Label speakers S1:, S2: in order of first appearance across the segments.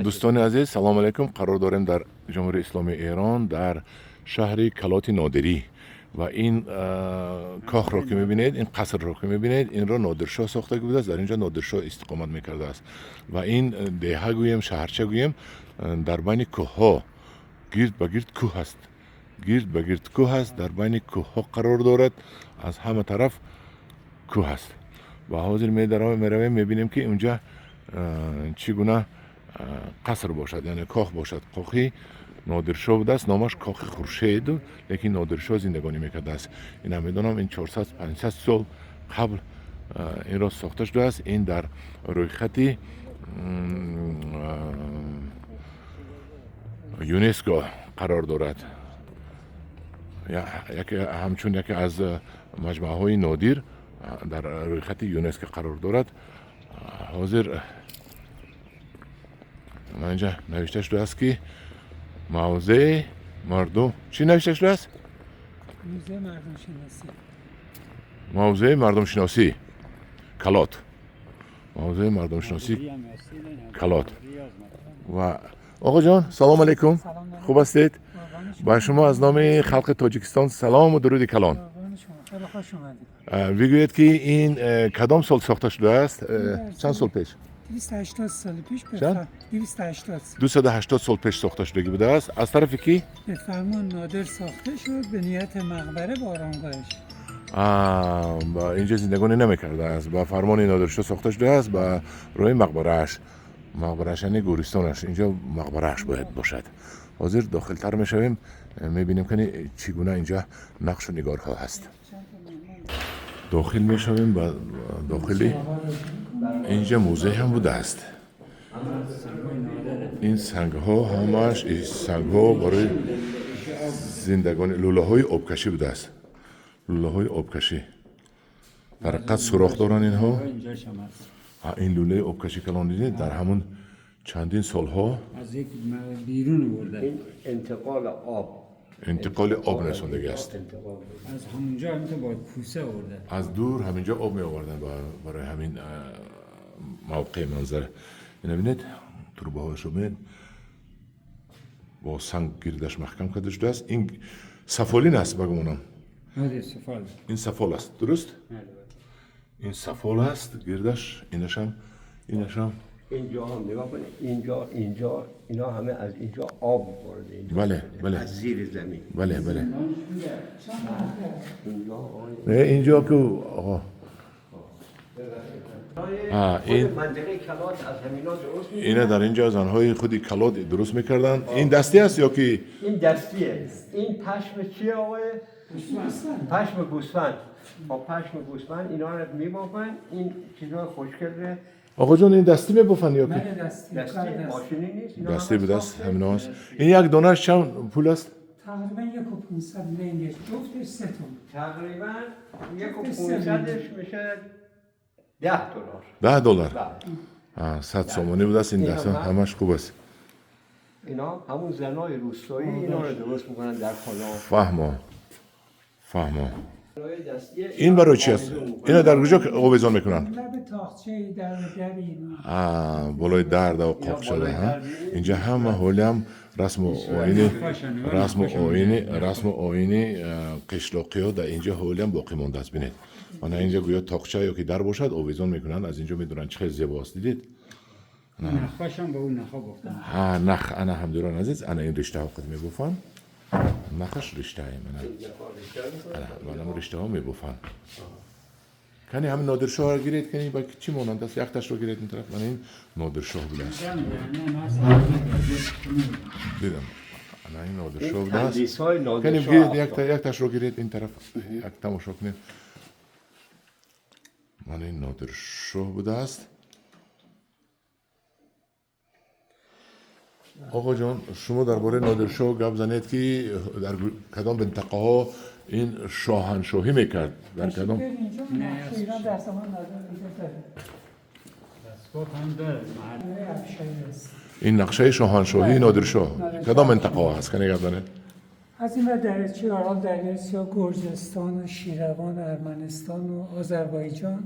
S1: Дӯстони азиз, салому алайкум. Қарор дорем дар Ҷумҳурии Исломии Эрон, дар шаҳри Калоти Нодирӣ. Ва ин кохро ки мебинед, ин қасрро ки мебинед, инро Нодиршоҳ сохта будааст. Дар инҷо Нодиршоҳ истиқомат мекардааст. Ва ин деҳа гӯем, шаҳарча гӯем, дар байни кӯҳҳо, гирд ба гирд кӯҳ аст, гирд ба гирд кӯҳ аст, дар байни кӯҳҳо қарор дорад, аз ҳама тараф кӯҳ аст. Ва ҳозир меравем, мебинем, ки унҷа чӣ гуна қаср бошад, яъне кох бошад. Кохи Нодиршоҳ будааст, номаш Кохи Хуршед, лекин Нодиршоҳ зиндагонӣ мекардааст. Ина медонам, ин 400-500 сол қабл инро сохта шудааст. Ин дар рӯйхати ЮНЕСКО қарор дорад, ҳамчун яке аз маҷмӯаҳои нодир дар рӯйхати ЮНЕСКО қарор дорад. Ҳозир инҷа навишта шудааст, ки мавзеи мардум, чӣ навишта шудааст? Мавзеи мардумшиносӣ Калот, мавзеи мардумшиносӣ Калот. Ва оғоҷон, салому алайкум, хуб ҳастед? Ба шумо аз номи халқи Тоҷикистон салому дуруди калон. Бигӯед, ки ин кадом сол сохта шудааст, чанд сол пеш?
S2: 280 сол пеш.
S1: Чанд?
S2: 280.
S1: 280 сол пеш сохта шудагӣ будааст. Аз тарафи кӣ?
S2: به فرمان نادر ساخته شد، به نیت مقبره و آرامگاهش.
S1: Инҷа зиндагонӣ намекардааст. Ба фармони Нодиршоҳ сохта шудааст ба рӯи мақбарааш. Мақбарааш, яъне гӯристонаш, инҷо мақбарааш бояд бошад. Ҳозир дохилтар мешавем, мебинем, кани чӣ гуна инҷа нақшу нигорҳо ҳаст. Дохил мешавем ба дохили инҷа, музей ҳам будааст. Ин сангҳо ҳамааш, сангҳо барои зиндагони, лӯлаҳои обкашӣ будааст, лӯлаҳои обкашӣ. Дар ҳақиқат сурох доранд инҳо. Ин лӯлаи обкашӣ калон, дидед, дар ҳамун чандин солҳо
S3: بیرون برده.
S4: انتقال آب.
S1: Интиқоли об расондагӣ аст.
S3: از همونجا همینطور با کوسه آورده.
S1: Аз дур ҳаминҷо об меоварданд барои ҳамин мавқеи манзара. Ина бинед, трубаҳояшро бинед, бо санг гирдаш маҳкам карда шудааст. Ин сафолин аст, ба гумонам.
S3: آره، سفال.
S1: Ин сафол аст, дуруст? Ин сафол аст гирдаш, инашам, инашам.
S4: اینجا هم نگاه کنید، اینجا، اینجا، اینا همه از اینجا آب وارد اینجا شده.
S1: بله.
S4: از زیر زمین.
S1: бале бале
S4: اینجا آقای
S1: Не, инҷо ку оғо.
S4: خود
S1: این
S4: منطقه کلات از همینا درست می
S1: ина дар инҷо занҳои худи Калот дуруст мекарданд. Ин дастӣ аст ё ки?
S4: این دستیه. این پشم چیه آقای؟ پشم گوسفند. با پشم گوسفند اینا رو میبافن، این چیزای خوشگل رو.
S1: Оғоҷон، ин дастӣ мебофанд ё ки؟
S2: بله، دستی، کار
S4: دستی
S2: دستی.
S4: ماشینی نیست اینا.
S1: Дастӣ
S4: همه
S1: будааст.
S4: ساخته.
S1: Ҳаминоаст. Ин як донааш чанд пул аст?
S2: تقریبا 1.500 لنگش، جفتش 3 تومن.
S4: تقریبا 1.500ش میشه 10 دلار.
S1: 10 доллар.
S4: بله.
S1: 100 сомонӣ будааст ин даста. Ҳамаш хуб аст.
S4: اینا همون زنای روستایی اینا رو درست میکنن در خانه.
S1: Фаҳмо, фаҳмо.
S4: دستی.
S1: Ин барои чи аст? Ина дар куҷо овезон мекунанд?
S2: لب طاقچه، در در اینا.
S1: Болои дар да қоқшада. Инҷа ҳама ҳолиам расму оини, расму оини, расму оини қишлоқиҳо дар инҷа ҳолиам боқӣ мондааст. Бинед, мана инҷа гӯё тоқча ё ки дар бошад, овезон мекунанд. Аз инҷо медонанд, чӣ хеле зебо аст, дидед?
S3: نخاشم با اون نخا بافتن.
S1: Ҳа, нах. Ана, ҳамдиёрон азиз, ана ин риштаҳо қад мебофанд. Нахаш риштае, мана, ана манам риштаҳо мебофанд. Кани ҳамин Нодиршоҳро гиред, кани ба чӣ монанд аст. Якташро гиред ин тараф. Мана ин Нодиршоҳ будааст. Дидам, ана ин Нодиршоҳ будааст.
S4: تندیس های
S1: Кани
S4: نادرشاه
S1: гиред, якташро гиред ин тараф, як тамошо кунед. Мана ин Нодиршоҳ будааст. Оғоҷон, шумо дар бораи Нодиршоҳ гап занед, ки дар кадом минтақаҳо ин шоҳаншоҳӣ мекард, дар кадом
S2: اینجا نقشه ایران در زمان نادر وجود داره.
S3: دستگاه هم داره محل.
S2: دوره افشاری است.
S1: Ин нақшаи шоҳаншоҳии Нодиршоҳ кадом минтақаҳо ҳаст? Кане гап занед.
S2: از این ور دریاچه آرال، دریای سیاه، گرجستان و شیروان و ارمنستان و آذربایجان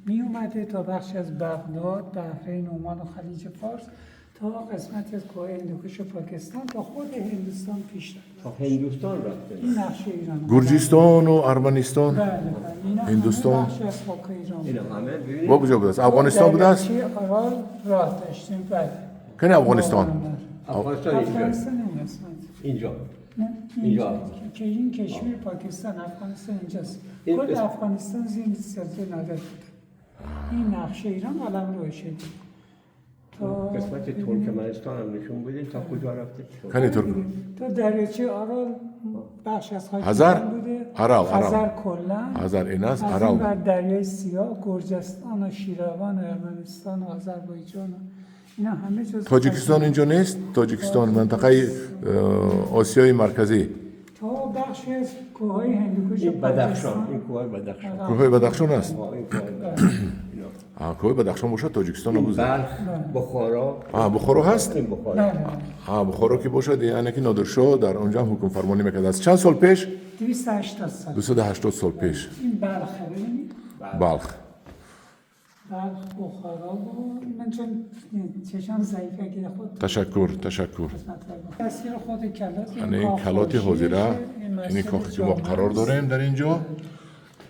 S2: می اومده تا بخشی از بغداد، بحرین، عمان و خلیج فارس. تا قسمتی از کوه هندوکش پاکستان تا خود هندوستان پیش رفت.
S4: تا هندوستان رفته.
S2: این نقشه ایران.
S1: گرجستان و ارمنستان.
S2: بله بله. اینا همه
S1: هندوستان.
S2: بخشی از خاک ایران بود.
S4: اینا همه ببینید.
S1: با کجا بوده است؟ افغانستان بوده است؟
S2: دریاچه آرال راه داشتیم. بله.
S1: کنی افغانستان؟
S4: افغانستان اینجا.
S2: افغانستان این قسمت.
S4: اینجا.
S2: نه
S4: اینجا.
S2: اینجا که این کشور پاکستان افغانستان اینجاست.
S4: این
S2: کل
S4: قسمت.
S2: افغانستان زیر سلطه نادر بود. این نقشه ایران قلم روشه. تا
S4: قسمت ترکمنستان هم نشون بدین تا کجا رفته.
S1: کنی ترک
S2: تا دریاچه آرال بخش از خاک
S1: هزار؟
S2: ایران بوده.
S1: آرال، آرال.
S2: خزر کلا.
S1: هزار این است،
S2: از
S1: آرال.
S2: این ور دریای سیاه، گرجستان و شیروان و ارمنستان و آذربایجان و اینا همه جز
S1: تاجیکستان اینجا نیست؟ تاجیکستان منطقه آسیای مرکزی.
S2: تا بخشی از کوههای هندوکش
S4: این بدخشان،
S2: پاکستان.
S4: این کوه بدخشان.
S1: کوه بدخشان است.
S4: آه، این کوه بدخشان. اینا.
S1: کوه بدخشان باشد تاجیکستان
S4: این
S1: بوده.
S4: بلخ، بخارا.
S1: بخارا هست؟
S4: این بخارا.
S2: بله.
S1: بخارا که باشد یعنی که نادرشاه در اونجا هم حکم فرمانی میکرد. از چند سال پیش؟
S2: 280 سال.
S1: 280 سال پیش.
S2: این بلخه ببینید.
S1: بلخ.
S2: بلخ بخارا و من چون چشم ضعیفه که خود
S1: تشکر تشکر.
S2: قسمت رو تصویر خود کلات.
S1: یعنی
S2: کاخ
S1: کلات
S2: خورشید،
S1: حاضره،
S2: این مسجد
S1: این کاخی که ما
S2: جامع
S1: قرار
S2: است.
S1: داریم در اینجا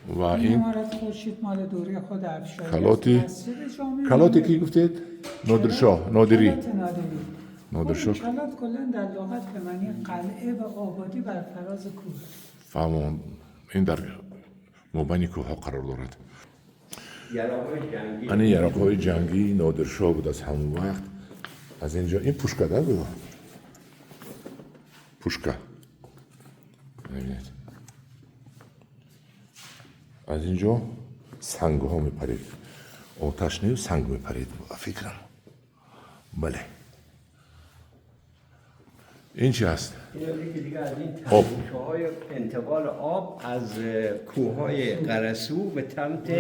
S1: و
S2: این
S1: این
S2: عمارت خورشید مال دوره خود افشاری
S1: کلاتی-
S2: است. مسجد جامع
S1: کلاتی کی گفتید؟ نادرشاه، نادری.
S2: کلات نادری.
S1: نادرشاه.
S2: خود کلات کلا در لغت به معنی قلعه و آبادی بر فراز کوه.
S1: فهمم. این در مابین کوه ها قرار دارد.
S4: یراق‌های جنگی.
S1: یعنی یراق‌های جنگی نادرشاه بود از همون وقت. از اینجا این پوشکه در بود. پوشکه. ببینید. از اینجا سنگ ها میپرید. آتش نه، سنگ میپرید فکرم. بله. این چی هست؟
S4: اینا یکی دیگه از این
S1: آب.
S4: تنبوشه‌های انتقال آب از کوه‌های قرسو به سمت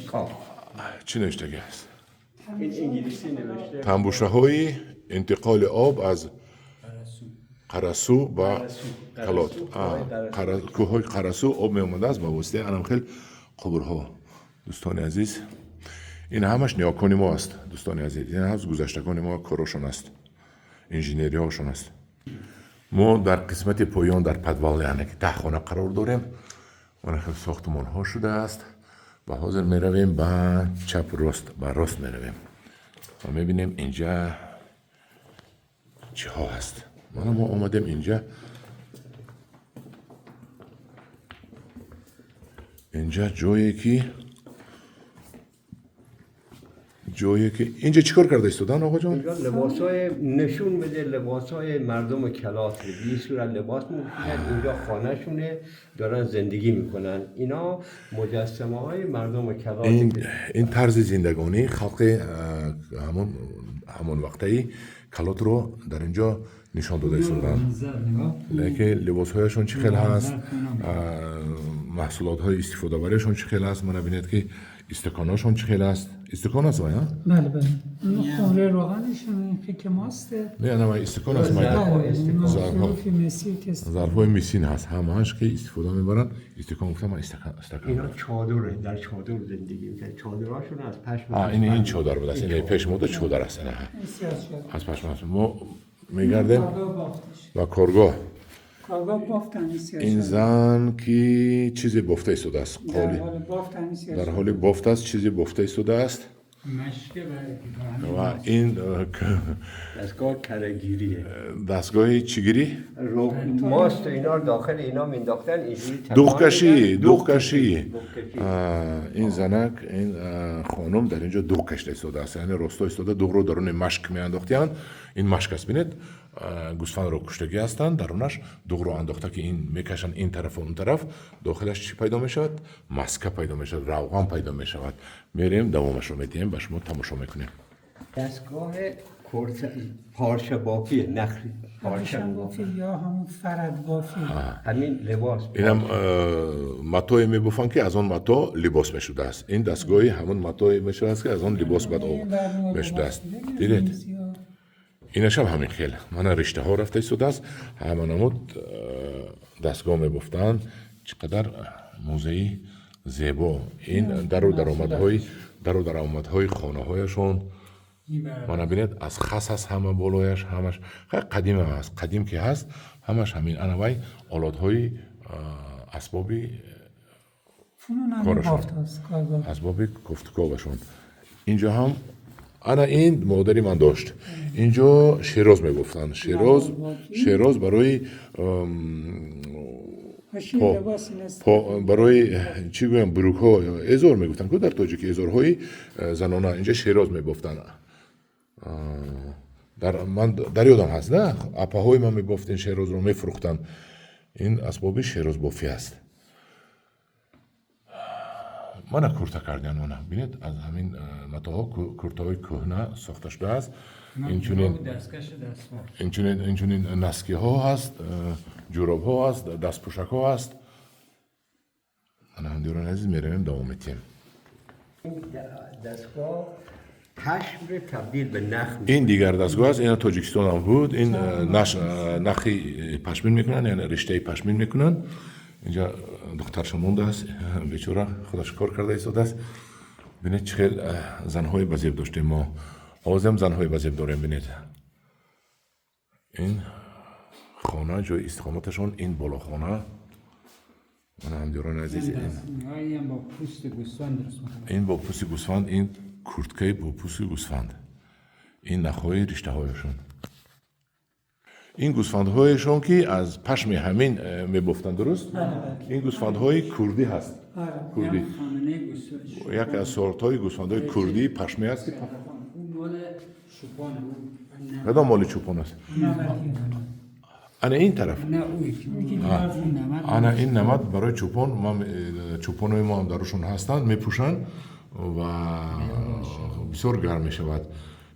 S4: کاخ.
S1: چی نوشتگی هست؟
S4: این انگلیسی نوشته.
S1: تنبوشه های انتقال آب از قرسو به کلات. کوه‌های قرسو آب می آمده است با واسطه انم خیل قبرها. دوستان عزیز، این همش نیاکان ما است. دوستان عزیز، این همش گذشتگان ما، کاراشون است، انجینری هاشون است. ما در قسمت پایان در پدوال یعنی که ته خانه قرار داریم. من خیلی ساختمان ها شده است و حاضر می رویم به چپ راست، به راست می رویم و می بینیم اینجا چه ها هست. ما آمدیم اینجا، اینجا جایی که اینجا چیکار کرده ایستادن آقا جان؟
S4: اینجا لباسای نشون میده، لباسای مردم کلات رو. به صورت لباس می‌پوشن، اینجا خانه‌شونه، دارن زندگی میکنن. اینا مجسمه های مردم کلات.
S1: این طرز زندگانی خلق همون وقتی کلات رو در اینجا نشان داده ایستادن. لیکن لباس هایشون چه خیلی هست، محصولات های استفاده برایشون چه خیلی هست. من ببینید که استکاناشون چه خیلی هست. استکان هست آیا؟
S2: بله بله. این خمره روغنشون، این فکر ماسته.
S1: نه نه، استکان هست.
S2: بله،
S1: ظرف‌ها.
S2: ظروف مسی که
S1: ظرف های میسین هست همه‌اش که استفاده میبرن. استکان گفتم من استکان.
S4: اینا چادره، در چادر زندگی میکنن. چادرهاشون از پشم.
S1: این چادر بود است. این پشم بود، چادر است. نه.
S2: این سیاه شد.
S1: از پشم است. ما میگردیم
S2: کارگاه بافتش.
S1: و کارگاه.
S2: کارگاه بافت همین سیاه
S1: این
S2: شد.
S1: زن که چیزی بافته ایستاده است.
S2: در
S1: قالی.
S2: حال بافت همین سیاه
S1: در
S2: شد.
S1: حال بافت است، چیزی بافته ایستاده است.
S3: مشکه برای
S1: و این
S4: دستگاه کره‌گیریه.
S1: دستگاه چیگیری؟
S4: ماست و اینا رو داخل اینا مینداختن اینجوری تکان
S1: دوغ کشی،
S4: میدن.
S1: دوغ کشی.
S4: دوغ کشی.
S1: این زنک، این خانم در اینجا دوغ کشته ایستاده است. یعنی راستا ایستاده دوغ رو درون مشک میانداختیان. این مشک است، ببینید. گوسفند رو کشتگی هستند، درونش دوغ رو انداخته که این میکشن این طرف و اون طرف، داخلش چی پیدا میشود؟ مسکه پیدا میشود، روغن پیدا میشود. میریم دوامش رو میدیم به شما تماشا میکنیم.
S4: دستگاه پارچه بافی، نخری پارچه
S2: پارچه بافی یا همون فرد بافی.
S4: همین لباس.
S1: اینم متاعی میبافن که از آن متاع لباس میشده است. این دستگاهی همون متاعی میشده است که از آن لباس بعد
S2: این برنامه
S1: میشده است.
S2: لباس
S1: دیدید؟
S2: سیاه.
S1: اینش هم همین خیلی من رشته ها رفته ایستاده است. همه نمود دستگاه میبافتن. چقدر موزه‌ای زیبا. این در و درآمدهای خانه هایشون. Мана бинед, аз хас аст ҳама болояш, ҳамаш қадим аст. Қадим ки ҳаст, ҳамаш ҳамин. Ана вай олотҳои асбоби корашон, асбоби кофтуковашон. Инҷо ҳам ана ин модари ман дошт. Инҷо шероз мегуфтанд. Шероз, шероз барои барои чӣ гӯям, брукҳо эзор мегуфтанд ку дар тоҷики, эзорҳои занона инҷа шероз мебофтанд. Ман дар ёдам ҳаст, на апаҳои ман мебофтин шерозро, мефурӯхтанд. Ин асбоби шерозбофӣ аст. Мана курта кардиан, мана бинед, аз ҳамин матоҳо куртаҳои кӯҳна сохта шудааст. Инчунин наскиҳо ҳаст, ҷӯробҳо ҳаст, дастпӯшакҳо ҳаст. Ана ҳамдиёрони азиз, меравем, давом медиҳем. Ин дигар дастгоҳ аст. Ина Тоҷикистон ҳам буд. Ин нахи пашмин мекунанд, яъне риштаи пашмин мекунанд. Инҷа духтарша мондааст, бечора худаш кор карда истодааст. Бинед, чӣ хел занҳои базеб доштем мо. Ҳозирам занҳои базеб дорем. Бинед, ин хона ҷои истиқоматашон, ин болохона. Мана ҳамдиёрони азиз, ин бо пӯсти гӯсфанд, ин курткаи бо пӯсти гӯсфанд, ин нахҳои риштаҳояшон, ин гӯсфандҳояшон, ки аз пашми ҳамин мебофтанд, дуруст? Ин гӯсфандҳои курдӣ ҳаст, курдӣ, яке аз сортҳои гӯсфандҳои курдии пашмӣ аст. Ки кадом моли чӯпон аст? Ана ин тараф, ана ин намад барои чӯпон. Чӯпонҳои мо ҳам дарушон ҳастанд, мепӯшанд ва бисёр гарм мешавад.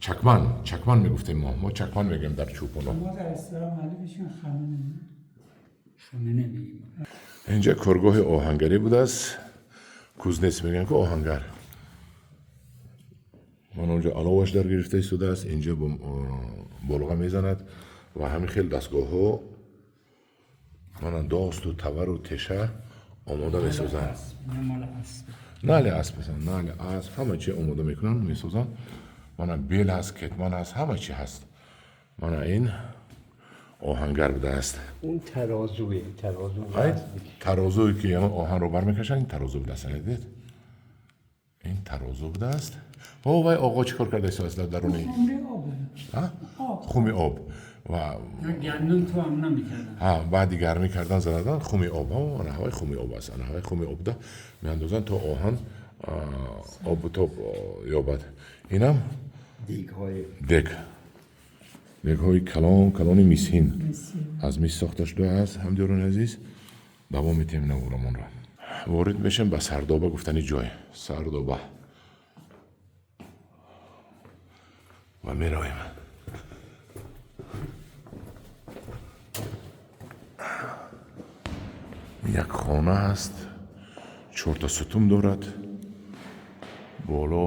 S1: Чакман, чакман мегуфтем мо, мо чакман мегӯем дар чӯпоно. Инҷа коргоҳи оҳангарӣ будааст. Кузнец мегӯям ки оҳангар. Ман онҷо аловаш дар гирифта истодааст, инҷа болға мезанад ва ҳамин хел дастгоҳҳо, мана досту тавару теша омода месозанд. Нали асп, нали асп, ҳама чи омода мекунанд, месозанд. Мана бел ҳаст, кетман ҳаст, ҳама чи ҳаст. Мана ин оҳангар будааст. Тарозуе ки оҳанро бармекашанд, ин тарозу будааст. Дидед, ин тарозу будааст. О, вай оғо чӣ кор карда истодааст дар даруни хуми об? Ва баъди гармӣ кардан зададан хуми об, ана ҳавай хуми об аст. Ана ҳавай хуми обда меандозанд, то оҳан обу тоб ёбад. Инам дег, дегҳои калон калони мисин, аз мис сохта шудааст. Ҳамдиёрони азиз, давом медиҳем наворамонро. Ворид мешем ба Сардоба гуфтани ҷой, Сардоба, ва меравем. Як хона ҳаст, чорта сутун дорад, боло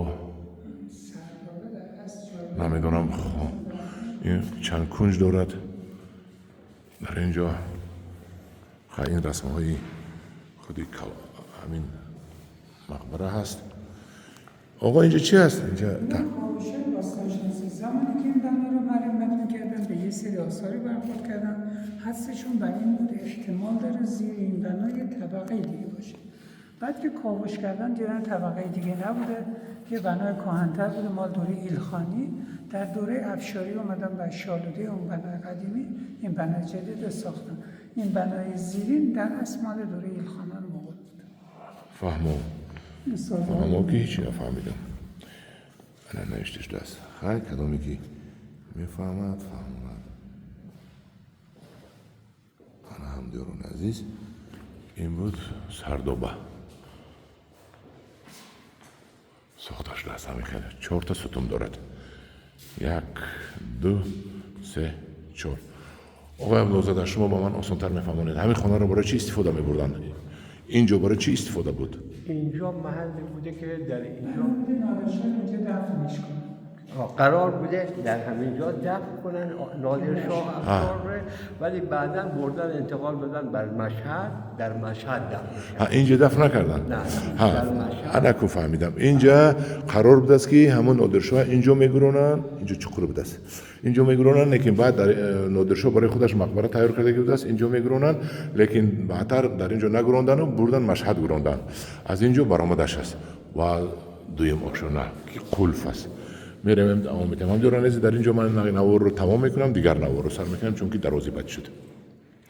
S1: намедонам ин чанд кунҷ дорад. Дар ин ҷо ин расмҳои худи ҳамин мақбара ҳаст. Оғо, инҷа чӣ ҳаст? Инҷа
S2: زمانی که این بنا رو مرمت میکردن به یه سری آثاری برخورد کردن. حدسشون بر این بود احتمال داره زیر این بنا یه طبقه دیگه باشه. بعد که کاوش کردن دیدن طبقه دیگه نبوده، یه بنای کهن‌تر بوده، مال دوره ایلخانی. در دوره افشاری اومدن و شالوده اون بنای قدیمی این بنای جدید رو ساختن. این بنای زیرین در اصل مال دوره ایلخانان مغول بود.
S1: فهمو فهمو که هیچی نفهمیدم. انا نوشته شده است. خیر، کدامی که میفهمد فهمد. انا همدیاران عزیز، این بود سردابه ساخته شده است. همین خیلی 4 تا ستون دارد. 1 2 3 4. آقای عبدالزاده، شما با من آسان‌تر میفهمانید. همین خانه رو برای چی استفاده می‌بردن؟ اینجا برای چی استفاده بود؟
S4: اینجا محل بوده که در اینجا
S2: بوده نادرشاه اینجا دفنش کنه.
S4: قرار بوده در همینجا دفن کنن نادر شاه افشار رو، ولی بعدا بردن انتقال دادن بر مشهد، در مشهد دفن.
S1: ها، اینجا دفن نکردن؟
S4: نه.
S1: ها.
S4: در مشهد.
S1: انا فهمیدم. اینجا قرار بوده است که همون نادرشاه اینجا میگرونن، اینجا چقور بوده است، اینجا میگرونن، لیکن بعد در نادرشاه برای خودش مقبره تیار کرده بوده است، اینجا میگرونن، لیکن بعدتر در اینجا نگروندن و بردن مشهد گروندن. از اینجا برآمدش است و دویم آشانه که قلف است. میرم ادامه میدم. هم دوران در اینجا من نوار رو تمام میکنم، دیگر نوار رو سر میکنم، چون که درازی بد شد.